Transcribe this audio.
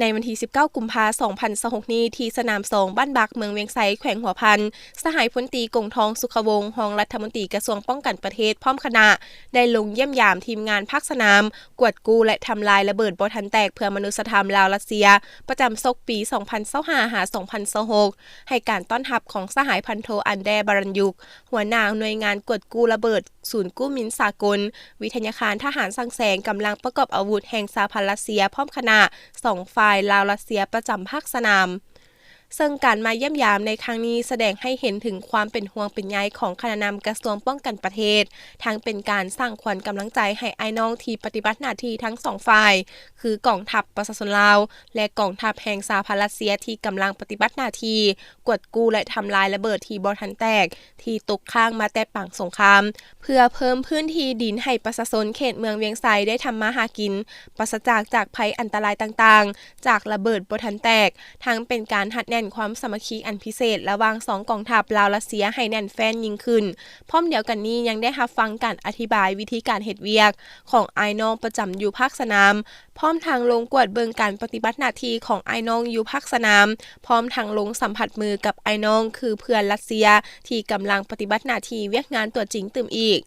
ໃນວັນທີສິບເກົ້າ ກຸມພາ ສອງພັນຊາວຫົກນີ້ ທີ່ສະໜາມສອງ ບ້ານບັກ ເມືອງວຽງໄຊ ແຂວງຫົວພັນ, ສະຫາຍພົນຕີ ກົງທອງ ສຸຂະວົງ ຮອງລັດຖະມົນຕີກະຊວງປ້ອງກັນປະເທດ ພ້ອມຄະນະ ໄດ້ລົງຢ້ຽມຢາມທີມງານພາກສະໜາມ ກວດກູ້ ແລະ ທຳລາຍລະເບີດບໍ່ທັນແຕກເພື່ອມະນຸດສະທຳລາວ-ຣັດເຊຍ ປະຈຳສົກປີ ສອງພັນຊາວຫ້າ ຫາ ສອງພັນຊາວຫົກ ໃຫ້ການຕ້ອນຮັບຂອງສະຫາຍພັນໂທ ອັນແດ ບາຣັນຍຸກ ຫົວໜ້າໜ່ວຍງານກວດກູ້ລະເບີດ ສູນກູ້ມິນສາກົນ, ວິທະຍາຄານທະຫານສັງແສງ, ກຳລັງປະກອບອາວຸດແຫ່ງສະຫະພັນຣັດເຊຍ ພ້ອມຄະນະ ສອງຝ່າຍລາວ-ຣັດເຊຍ ປະຈຳພາກສະໜາມ. ເຊິ່ງການມາຢ້ຽມຢາມໃນຄັ້ງນີ້ ສະແດງໃຫ້ເຫັນເຖິງຄວາມເປັນຫ່ວງເປັນໃຍຂອງຄະນະນຳກະຊວງປ້ອງກັນປະເທດ, ທັງເປັນການສ້າງຂວັນກຳລັງໃຈໃຫ້ອ້າຍນ້ອງທີ່ປະຕິບັດໜ້າທີ່ທັງສອງຝ່າຍ, ຄືກອງທັບປະຊາຊົນລາວ ແລະ ກອງທັບແຫ່ງສະຫະພັນຣັດເຊຍ ທີ່ກຳລັງປະຕິບັດໜ້າທີ່ກວດກູ້ ແລະ ທຳລາຍລະເບີດທີ່ບໍ່ທັນແຕກ ທີ່ຕົກຄ້າງມາແຕ່ປາງສົງຄາມ, ເພື່ອເພີ່ມພື້ນທີ່ດິນໃຫ້ປະຊາຊົນເຂດເມືອງວຽງໄຊໄດ້ທຳມາຫາກິນ, ປາສະຈາກຈາກໄພອັນຕະລາຍຕ່າງໆ ຈາກລະເບີດບໍ່ທັນແຕກ, ທັງເປັນການຮັດແໜ້ນຄວາມສາມັກຄີອັນພິເສດລະຫວ່າງສອງກອງທັບລາວ-ຣັດເຊຍໃຫ້ແໜ້ນແຟ້ນຍິ່ງຂຶ້ນ. ພ້ອມດຽວກັນນີ້ຍັງໄດ້ຮັບຟັງການອະທິບາຍວິທີການເຮັດວຽກຂອງອ້າຍນ້ອງປະຈຳຢູ່ພາກສະໜາມ, ພ້ອມທັງລົງກວດເບິ່ງການປະຕິບັດໜ້າທີ່ຂອງອ້າຍນ້ອງຢູ່ພາກສະໜາມ, ພ້ອມທັງລົງສຳຜັດມືກັບອ້າຍນ້ອງຄືເພື່ອນຣັດເຊຍທີ່ກຳລັງປະຕິບັດໜ້າທີ່ວຽກງານຕົວຈິງຕື່ມອີກ.